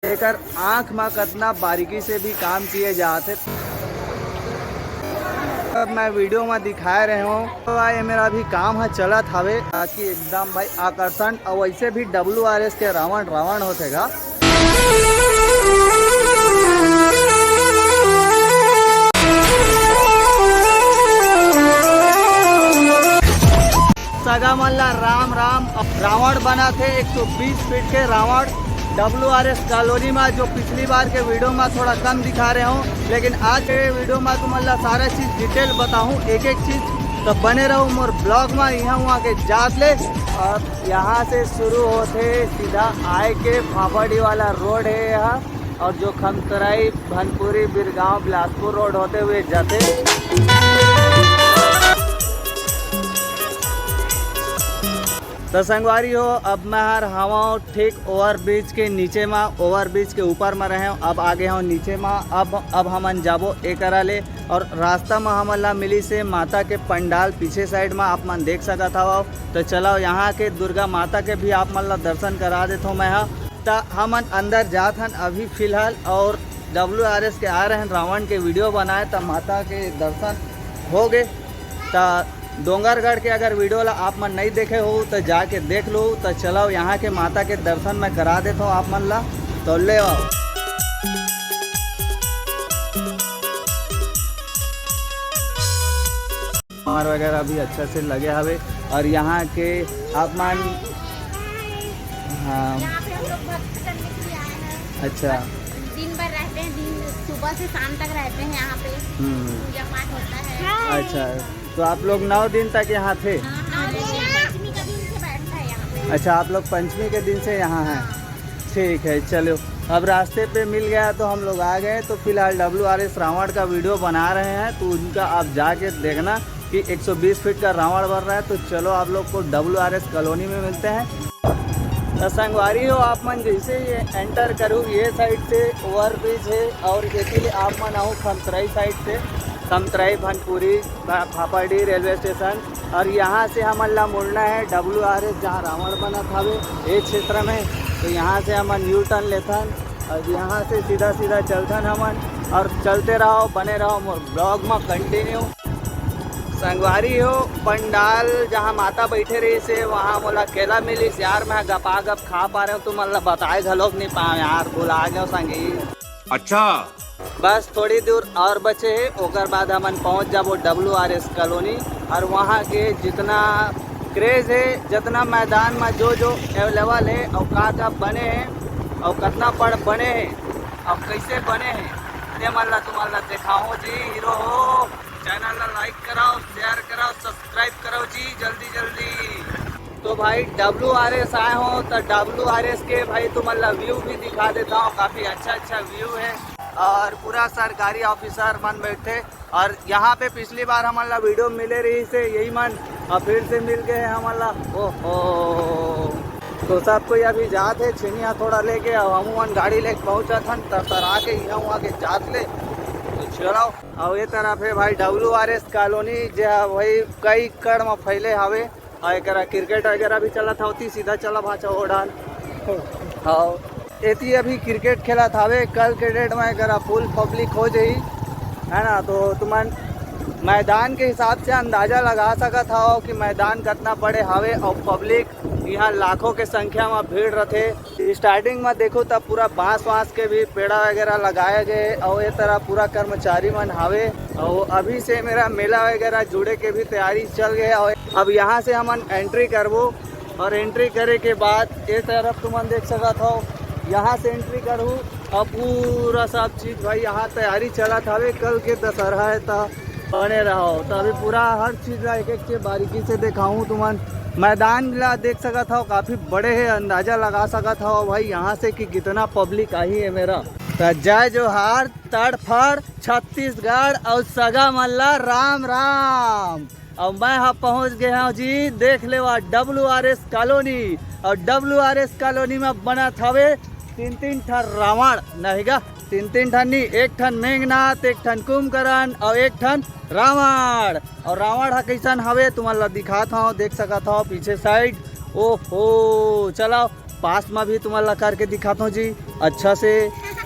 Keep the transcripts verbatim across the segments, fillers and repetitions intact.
एकर आँख म कतना बारीकी से भी काम किए जात हे। अब मैं वीडियो म दिखाए रहे हूँ, तो ये मेरा अभी काम ह चलत हवे, ताकि एकदम भाई आकर्षण, और वैसे भी डब्ल्यू आर एस के रावण रावण होथे गा। सगा मन ला राम राम। रावण बना थे एक सौ बीस फीट के Ravan, W R S colony में, जो पिछली बार के वीडियो में थोड़ा कम दिखा रहे हूँ, लेकिन आज के वीडियो में तुमन ला सारा चीज डिटेल बताहूँ, एक एक चीज। तो बने रहो मोर ब्लॉग में, यहाँ वहाँ के जात ले। और यहाँ से शुरू होते सीधा आए के फाफाडी वाला रोड है यहाँ, और जो खमतराई, भनपुरी, बिरगांव, बिलासपुर रोड होते हुए जाते। तो संगवारी हो, अब मैं हर हवा ठीक ओवर ब्रिज के नीचे मा, ओवर ब्रिज के ऊपर मा रहे हूँ, अब आगे हूँ नीचे मा। अब अब हमन जाबो एकरा ले, और रास्ता मा हमन ला मिली से माता के पंडाल पीछे साइड मा आप मन देख सकत हव। तो चलो यहाँ के दुर्गा माता के भी आप मन ला दर्शन करा देथो मैं हा। त हमन अंदर जात हन अभी फिलहाल, और डब्ल्यू आर एस के आ रहे हैं रावण के वीडियो बनाए, त माता के दर्शन हो गए। त डोंगरगढ़ के अगर वीडियो ला आप मन नहीं देखे हो तो जाके देख लो। तो चलो यहाँ के माता के दर्शन मैं करा देता हूँ आप मन ला। तो ले आओ। और वगैरह भी अच्छा से लगे हवे। और यहाँ के आप मन, हाँ। यहाँ पे हम लोग भक्त करने के लिए आए हैं। अच्छा। दिन भर रहते हैं, दिन सुबह से शाम तक रहते हैं यहाँ पे। हम्म। पूजा पाठ होता है। अच्छा, तो आप लोग नौ दिन तक यहाँ थे? हाँ, हाँ, लेकिन पंचमी का दिन से बैठता है यहाँ पे। अच्छा, आप लोग पंचमी के दिन से यहाँ हैं। हाँ। ठीक है, चलो, अब रास्ते पे मिल गया तो हम लोग आ गए। तो फिलहाल डब्ल्यू आर एस रावण का वीडियो बना रहे हैं, तो उनका आप जाके देखना कि एक सौ बीस फीट का रावण बन रहा है। तो चलो, आप लोग को डब्ल्यू आर एस कॉलोनी में मिलते हैं। तो संगवारी हो, आप मन जैसे ये एंटर करो, ये साइड से ओवर ब्रिज है और इसीलिए आप मन आओ खमतराई साइड से, खमतराई, भनपुरी, फा-, फाफाडी रेलवे स्टेशन। और यहाँ से हमन ला मुड़ना है डब्ल्यू आर एस, जहाँ रावण बनत हवे ये क्षेत्र में। तो यहाँ से हमन यू टर्न लेथन और यहाँ से सीधा सीधा चलथन हमन। और चलते रहो, बने रहो मोर ब्लॉग में कंटिन्यू। संगवारी हो, पंडाल जहाँ माता बैठे रही से, वहाँ मोला केला मिलिस यार, मैं गपा गप खा पा रहे हूँ, तुमन ला बताए घलोक नहीं पाऊँ यार, भुला गए संगी। अच्छा। बस थोड़ी दूर और बचे है, ओकर बाद हमन पहुंच जाबो डब्ल्यू आर एस कॉलोनी। और वहाँ के जितना क्रेज है, जितना मैदान में जो जो अवेलेबल है और का का बने हैं और कितना बड़ बने हैं और कैसे बने हैं, ते मन ला तुमन ला देखाओ जी। हीरो हो, चैनल ला लाइक कराओ, शेयर कराओ, सब्सक्राइब कराओ जी, जल्दी जल्दी। तो भाई डब्ल्यू आर एस आए हो तो डब्ल्यू आर एस के भाई तुमन ला व्यू भी दिखा देता हूँ, काफी अच्छा अच्छा व्यू है। और पूरा सरकारी ऑफिसर मन बैठे और यहाँ पे पिछली बार हमन ला वीडियो मिले रही से यही मन, और फिर से मिल गए हमन ला। ओहो, तो सब कोई अभी जात है छेनिया थोड़ा लेके, अब हम मन गाड़ी लेके पहुँचत हन तरतरा के यहाँ वहाँ के जात ले। तो चलो, और ये तरफ है भाई डब्ल्यू आर एस कॉलोनी, जो भाई कई एकड़ में फैले हवे। और एकरा क्रिकेट वगैरह भी चलत होती, सीधा चला भाचा ओढ़ान। हाँ, एती अभी क्रिकेट खेलत हवे, कल के डेट में एकरा फुल पब्लिक हो जाई, है ना? तो तुमन मैदान के हिसाब से अंदाजा लगा सकत हव कि मैदान कितना बड़े हवे और पब्लिक यहाँ लाखों के संख्या में भीड़ रथे। स्टार्टिंग में देखो तब पूरा बांस वांस के भी पेड़ा वगैरह लगाए गए और ये तरह पूरा कर्मचारी मन हावे और अभी से मेरा मेला वगैरह जुड़े के भी तैयारी चल गए। और अब यहाँ से हमन एंट्री करबो और एंट्री करे के बाद ये तरफ तुमन देख सकत हो, यहाँ से एंट्री करूँ। अब पूरा सब चीज भाई यहाँ तैयारी चलत हवे, कल के दशहरा है त बने रहो। तो अभी पूरा हर चीज ला एक एक चीज बारीकी से दिखाऊं तुमन। मैदान ला देख सकत हो, काफी बड़े है, अंदाजा लगा सकत हो भाई यहाँ से कि कितना पब्लिक आई है मेरा। तो जय जोहार, तड़फड़ छत्तीसगढ़ और सगा मन ला राम राम। और मैं ह पहुँच गए हूँ जी, देख लेवा डब्ल्यू आर एस कॉलोनी। और डब्ल्यू आर एस कॉलोनी में बनत हवे तीन तीन ठन रावण, नहीं गा, तीन तीन ठन नहीं, एक ठन मेघनाथ, एक ठन कुंभकर्ण और एक ठन रावण। और रावण ह कैसन हवे तुमन ला दिखात हव, देख सकत हव पीछे साइड। ओहो, चलाओ, पास में भी तुमन ला करके दिखाता हूँ जी, अच्छा से।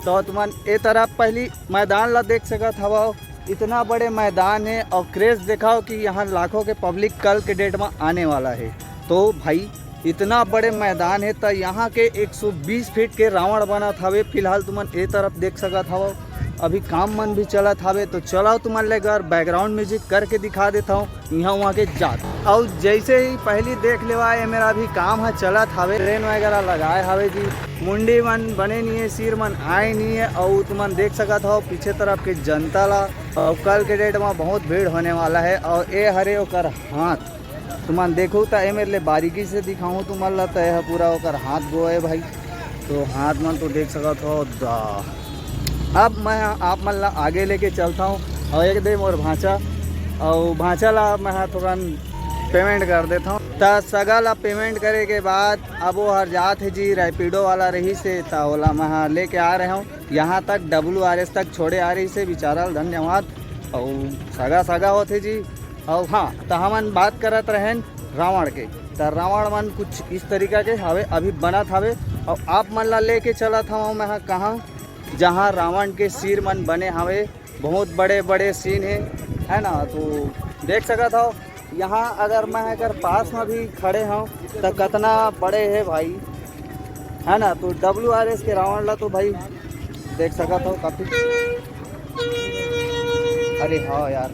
तो तुमन ए तरफ पहली मैदान ला देख सकत हवो, इतना बड़े मैदान है और क्रेज दिखाओ कि यहाँ लाखों के पब्लिक कल के डेट में आने वाला है। तो भाई, इतना बड़े मैदान है, तो यहाँ के एक सौ बीस फीट के रावण बनत हवे। फिलहाल तुमन ए तरफ देख सकत हवो, अभी काम मन भी चलत हवे। तो चलाओ, तुमन ले अगर बैकग्राउंड म्यूजिक करके दिखा देता हूँ यहाँ वहाँ के जात। और जैसे ही पहली देख लेवा, ये मेरा अभी काम है चलत हवे, ट्रेन वगैरह लगाए हवे जी। मुंडी मन बने नहीं है, सिर मन आए नहीं है। और तुमन देख सकत हो पीछे तरफ के जनता ला, और कल के डेट में बहुत भीड़ होने वाला है। और ए हरे ओकर हाथ, तुमन देखो त ए मेरे ले बारीकी से दिखाऊँ तुमन ला, त ए ह पूरा ओकर हाथ गोए भाई। तो हाथ मन तो देख सकत हो दा। अब मैं आप मन ला आगे लेके चलता हूँ और एक दे मोर भांचा, और भांचा ला मैं हा थोड़ा पेमेंट कर देता हूँ। त सगा ला पेमेंट करे के बाद अब वो हर जात है जी, रैपिडो वाला रही से, त ओला मैं हा लेके आ रहे हूँ यहाँ तक, डब्ल्यू आर एस तक छोड़े आ रही से, बेचारा ला धन्यवाद। और सगा सगा होते जी। और हाँ, त हमन बात करत रहेन रावण के, त रावण मन कुछ इस तरीका के हवे, अभी बनत हवे। और आप मन ला लेके चलत हवं मैं हा कहाँ, जहाँ रावण के सिर मन बने हवे, बहुत बड़े बड़े सीन है, है ना। तो देख सकत हो यहाँ अगर मैं अगर पास में भी खड़े हूँ तो कितना बड़े है भाई, है ना। तो डब्ल्यू आर एस के रावण ला तो भाई देख सकत हो काफी। अरे हाँ यार,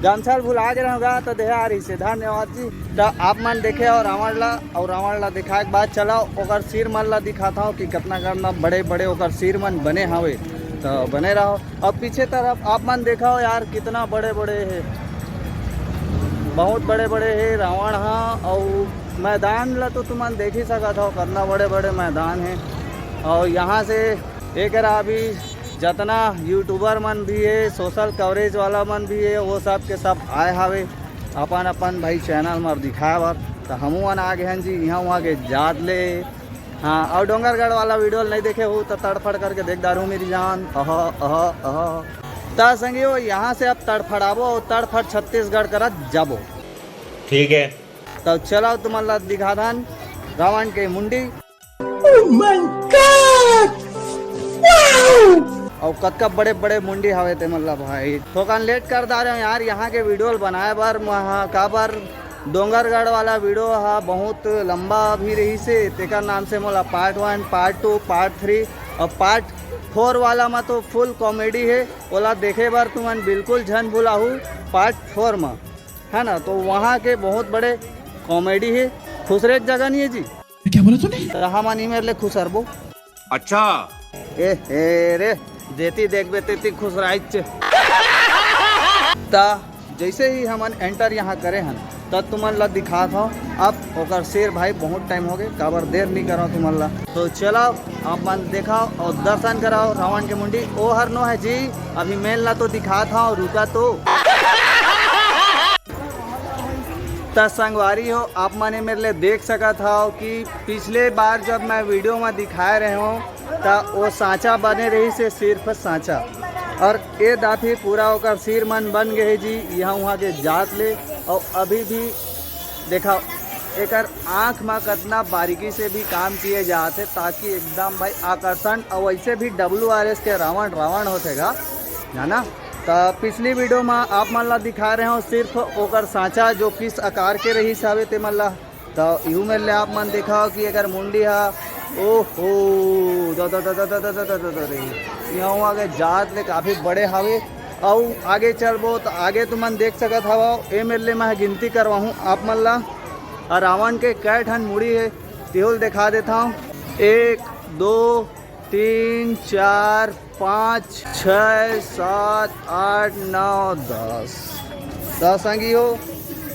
गमछा ल भुला गे रहूँगा तो देहा आ रही से। धन्यवाद जी। तो आप मन देखे और रावण ला, और रावण ला दिखाए के बाद चला ओकर सिर मन ला दिखाता हूँ कि कितना कितना बड़े बड़े ओकर सिर मन बने हवे। तो बने रहो। अब पीछे तरफ आप मन देखा हो यार, कितना बड़े बड़े है, बहुत बड़े बड़े है रावण। हाँ, और मैदान ला तो तुमन देख ही सकत हो, कितना बड़े बड़े मैदान है। और यहाँ से एक अभी जितना यूट्यूबर मन भी है, सोशल कवरेज वाला मन भी है, वो सब के सब आए हवे अपन अपन भाई चैनल में दिखाए बर। तो हमू मन आ गए हैं जी यहाँ वहाँ के जात ले। हाँ, और डोंगरगढ़ वाला वीडियो नहीं देखे हो तो तड़फड़ करके देख डारू मेरी जान। अह, अह, अह। त संगियो, यहाँ से अब तड़फड़ाबो और तड़फड़ छत्तीसगढ़ करत जाबो। ठीक है। तो चलाओ तुमन ला दिखा धान रावण के मुंडी। Oh my God! Wow! और कतका बड़े बड़े मुंडी हवे ते मन ला भाई। थोकन लेट कर दा रहे हो यार यहाँ के वीडियो बनाए बर, महा काबर डोंगरगढ़ वाला वीडियो हा बहुत लंबा भी रही से, तेकर नाम से मोला पार्ट वन, पार्ट टू, पार्ट थ्री और पार्ट फोर वाला में तो फुल कॉमेडी है, ओला देखे बर तुमन बिल्कुल झन भुलाहू पार्ट फोर में, है ना। तो वहाँ के बहुत बड़े कॉमेडी है। खुसरे के जगह नहीं है जी। क्या बोला तूने? तो हमन ही मेरे ले खुसरबो। अच्छा। ए हे रे, जेती देखबे तेती खुसराइच। त जैसे ही हमन एंटर यहाँ करे हन, त तुमन ला दिखात हव। अब ओकर शेर भाई बहुत टाइम हो गए, काबर देर नहीं करो तुमन ला। तो चलो, आप मन देखाओ और दर्शन कराओ रावण के मुंडी। ओ हर नो है जी, अभी मेन ला तो दिखात हव, रुका तो। त संगवारी हो, आप मने मेरे ले देख सकत हव कि पिछले बार जब मैं वीडियो में दिखाए रहे हूँ, त वो सांचा बने रही से सिर्फ सांचा, और ये दाफी पूरा ओकर सिर मन बन गए जी, यहाँ वहाँ के जात ले। और अभी भी देखा, एकर आँख में कितना बारीकी से भी काम किए जात है, ताकि एकदम भाई आकर्षण। और वैसे भी डब्ल्यू आर एस के रावण रावण होते गा, है ना। त पिछली वीडियो में आप मन ला दिखा रहे हो सिर्फ ओकर सांचा जो किस आकार के रही सावे ते मन ला। त इहू मेर ले आप मन देखा कि एकर मुंडी हा, ओहो, the, the, the, the, the, the, the, the, the, रे। यहाँ आगे जात ले काफी बड़े हावे। अउ आगे चलबो त आगे तुमन देख सकत हवव, ए मेर ले मैं गिनती करवाहूँ आप मन ला। अउ रावण के कै ठन मुड़ी हे, तेहू ल देखा देथव। एक, दो, तीन, चार, पाँच, छः, सात, आठ, नौ, दस। दस संगी हो,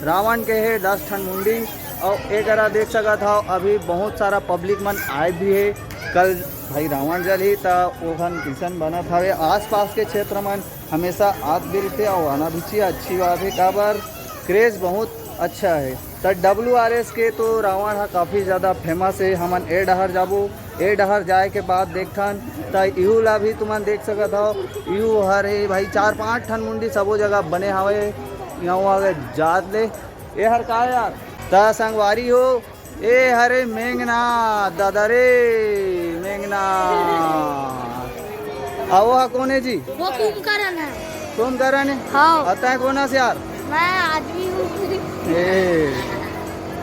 रावण के हे दस ठन मुंडी। अउ एकरा देख सकत हव, अभी बहुत सारा पब्लिक मन आए भी हे। कल भाई रावण जलही, त ओखन किसन बनत हवे। आसपास के क्षेत्र मन हमेशा आत भी रहिथे अउ आना भी चाहिए, अच्छी बात है। काबर क्रेज बहुत अच्छा है। त डब्ल्यू आर एस के तो रावण ह काफ़ी ज़्यादा फेमस है। हमन ए डहर जाबो, ए डहर जाए के बाद देखथन। त इहू ला भी तुमन देख सकत हव, इहू हर हे भाई, चार पांच ठन मुंडी सबो जगह बने हवे। यहाँ अगर जात ले, ए हर का यार? त संगवारी हो, ए हरे मेघना, दादा रे मेघना। आ वो हा कोन हे जी? वो कुंभकर्ण है। कुंभकर्ण हे? हाँ। अउ तैं कोन हस यार? मैं आदमी हूँ। ए,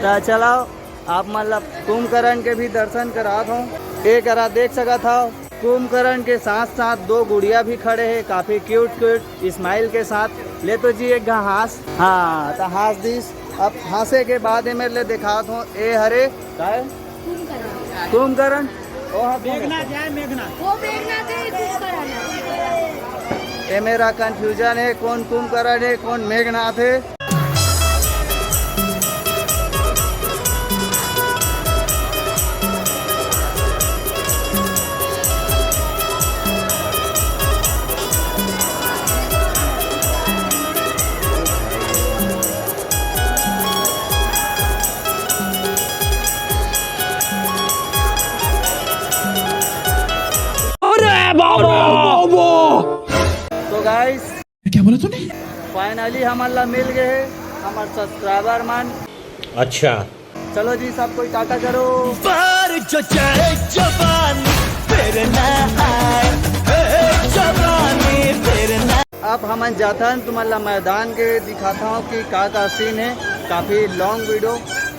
त चलाओ, आप मन ला कुंभकर्ण के भी दर्शन करात हूँ। ए करा देख सकत हव, कुंभकर्ण के साथ साथ दो गुड़िया भी खड़े हे, काफी क्यूट क्यूट स्माइल के साथ। ले तो जी एक घा हाँस। हाँ, त हाँस दिस। अब हाँसे के बाद ए मेर ले दिखात हूँ, ए हरे काय? कुंभकर्ण। कुंभकर्ण? ओ हाँ, कुंभकर्ण। मेघनाथ है, मेघनाथ। वो मेघनाथ है, कुंभकर्ण है। ए मेरा कन्फ्यूजन हे, कोन कुंभकर्ण हे, कोन मेघनाथ हे। अरे बाबा! तो गाइस, क्या बोला तूने? फाइनली हमन ला मिल गए हे हमर सब्सक्राइबर मन। अच्छा। चलो जी, सब कोई टाटा करो। बार जो जाए जवानी, फिर ना आए, ए, जवानी, फिर ना। अब हमन जाथन, तुमन ला मैदान के दिखाता हूँ कि का का सीन हे। काफी लॉन्ग वीडियो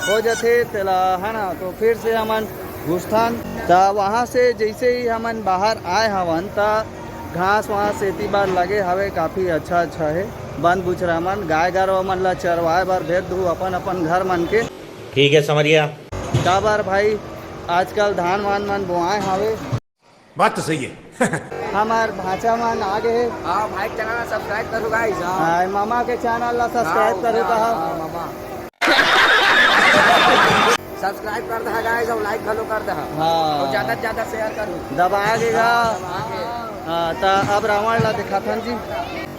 हो जाथे, तेला, है ना, तो फिर से हमन घुसथन। त वहाँ से जैसे ही हमन बाहर आए हवन, त घास वहाँ सेती बार लगे हवे, काफी अच्छा अच्छा हे। बंद बुचरा मन, गाय गरवा मन ला चरवाए बर भेज दू अपन अपन घर मन के। ठीक है समरिया। काबर भाई, आजकल धान वान मन बोआए हवे। बात तो सही है। हमार भांचा मन आ गए हे। हाँ, भाई के चैनल ला सब्सक्राइब करो गाइस। हाँ। हाँ, मामा के चैनल ला सब्सक्राइब हाँ, करो हाँ, कहा। हाँ, मामा। सब्सक्राइब कर दहा गाइस अउ लाइक घलो कर दहा। हाँ। अउ ज्यादा से ज्यादा शेयर करो। दबा के गा। हाँ, दबा के। हाँ, त अब रावण ला दिखाथन जी।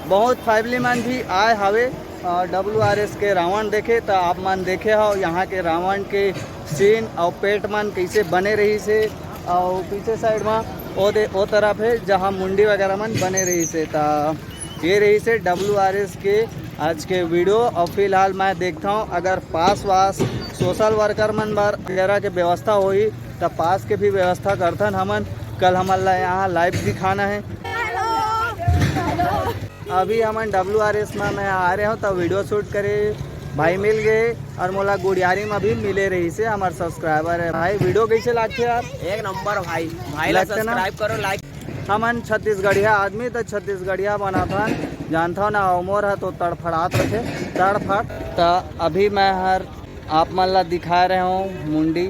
बहुत फैमिली मन भी आए हवे, अ, डब्ल्यू आर एस के रावण देखे। त आप मन देखे हो यहाँ के रावण के सीन अउ पेट मन कैसे बने रहिस हे, अउ पीछे साइड मा ओ दे, ओ तरफ हे जहाँ मुंडी वगैरह मन बने रहिस हे। त ये रहिस हे डब्ल्यू आर एस के आज के वीडियो। अउ फिलहाल मैं देखता हूँ अगर पास वास सोशल वर्कर मन बर वगैरह के व्यवस्था होही, त पास के भी व्यवस्था करथन हमन। कल हमन ला यहाँ लाइव दिखाना हे। अभी हमन डब्ल्यू आर एस में मैं आ रहे हो, त वीडियो शूट करे भाई मिल गए, अउ मोला गुड़ियारी में भी मिले रहिस हे हमर सब्सक्राइबर हे। भाई, वीडियो कैसे लागथे यार? एक नंबर भाई। भाई ला लगथे ना? सब्सक्राइब करो, लाइक। हमन छत्तीसगढ़िया आदमी त छत्तीसगढ़िया बनाथन, जानथव ना, अउ मोर ह तो तड़फड़ात रथे, तड़फड़। त अभी मैं हर आप मन ला दिखा रहे हूँ मुंडी,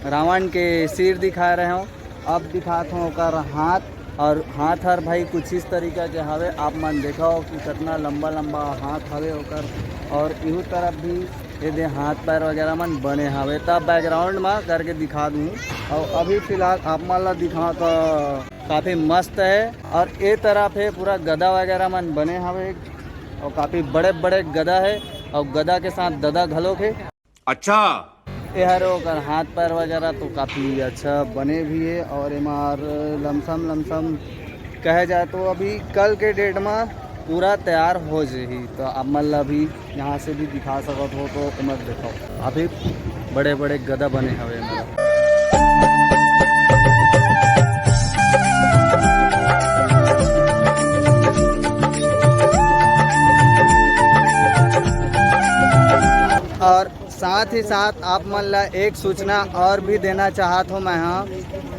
रावण के सिर दिखा रहे हूँ। अब दिखात हूँ ओकर हाथ, अउ हाथ हर भाई कुछ इस तरीका के हवे। आप मन देखो कि कितना लंबा लंबा हाथ हवे ओकर, अउ इहू तरफ भी ये दे हाथ पैर वगैरह मन बने हवे। त बैकग्राउंड मा करके दिखा दूँ, अउ अभी फिलहाल आप मन ला दिखाओ त काफी मस्त हे। अउ ए तरफ हे पूरा गदा वगैरह मन बने हवे, अउ काफी बड़े बड़े गदा हे, अउ गदा के साथ ददा घलोक हे। अच्छा। ए हर ओकर हाथ पैर वगैरह तो काफी अच्छा बने भी हे, अउ एमार लमसम लमसम कहे जाए तो अभी कल के डेट मा पूरा तैयार हो जाही। तो आप मन ला भी यहाँ से भी दिखा सकत हो, तो एमन देखो, अभी बड़े बड़े गदा बने हवे एमन। अउ साथ ही साथ आप मन ला एक सूचना अउ भी देना चाहत हूँ मैं, हाँ,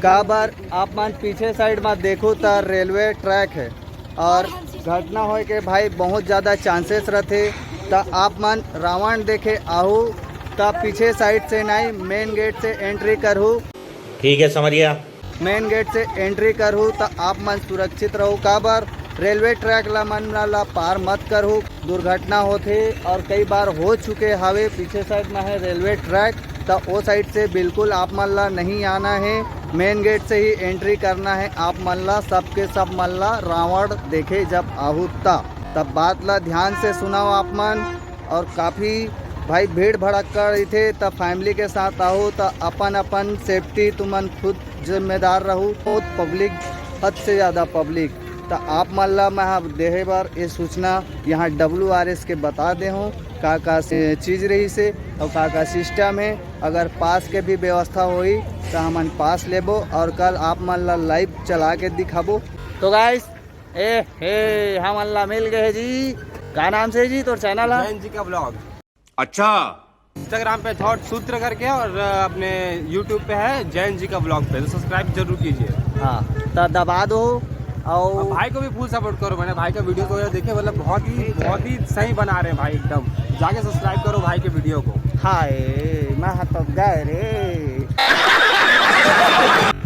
काबर आप मन पीछे साइड मा देखो त रेलवे ट्रैक हे, अउ घटना होए के भाई बहुत ज़्यादा चांसेस रथे। त आप मन रावण देखे आहू त पीछे साइड से नहीं, मेन गेट से एंट्री करहू। ठीक है समरिया। मेन गेट से एंट्री करहू त आप मन सुरक्षित रहू, काबर रेलवे ट्रैक ला मन ला, ला पार मत करहू। दुर्घटना होथे अउ कई बार हो चुके हवे। पीछे साइड में है रेलवे ट्रैक, त ओ साइड से बिल्कुल आप मन ला नहीं आना है, मेन गेट से ही एंट्री करना है आप मन ला, सबके सब मन ला रावण देखे जब आहू त। तब बात ला ध्यान से सुनाओ आप मन। अउ काफ़ी भाई भीड़ भड़क्का रहिथे, त फैमिली के साथ आहू त अपन अपन सेफ्टी तुमन खुद जिम्मेदार रहू। बहुत पब्लिक, हद से ज़्यादा पब्लिक, त आप मन ला मैं ह देहे बर ये सूचना यहाँ डब्ल्यू आर एस के बता दे हूँ, का का से चीज़ रहिस हे अउ का का सिस्टम हे। अगर पास के भी व्यवस्था होई तो हमन पास लेबो और कल आप मन ला लाइव चला के दिखाबो। तो गाइस, ए हे, हमन ला मिल गए जी। का नाम से जी तोर चैनल है? जैन जी का ब्लॉग। अच्छा। इंस्टाग्राम पे थॉट सूत्र करके और अपने यूट्यूब पे है जैन जी का ब्लॉग पे, तो सब्सक्राइब जरूर कीजिए। हाँ, तो दबा दो। और भाई को भी फुल सपोर्ट करो। मैंने भाई का वीडियो को देखे, मतलब बहुत ही बहुत ही सही बना रहे हैं भाई एकदम। जाके सब्सक्राइब करो भाई के वीडियो को। हाय, मैं तो गए रे।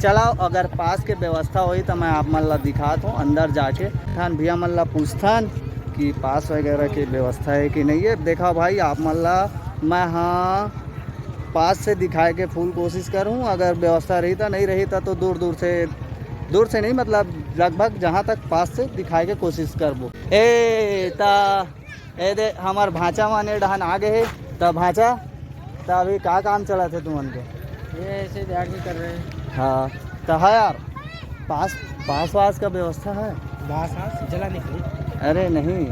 चलाओ, अगर पास के व्यवस्था होई तो मैं आप मन ला दिखात हूँ अंदर जाके। थान भैया मन ला पूछथन कि पास वगैरह की व्यवस्था है कि नहीं है। देखा भाई, आप मन ला मैं हाँ पास से दिखाए के फुल कोशिश करूँ। अगर व्यवस्था रही तो नहीं रही तो, तो दूर दूर से, दूर से नहीं, मतलब लगभग जहाँ तक पास से दिखाए के कोशिश करबो। ए ता ए दे, हमर भांचा मन ए डहन आ गए हे। त भांचा, त अभी का काम चलत हे तुमन के? ये ऐसे ही तैयार नहीं कर रहे हैं। हाँ, त है यार, पास पास वास का व्यवस्था है? बास आज जला निकली। अरे नहीं,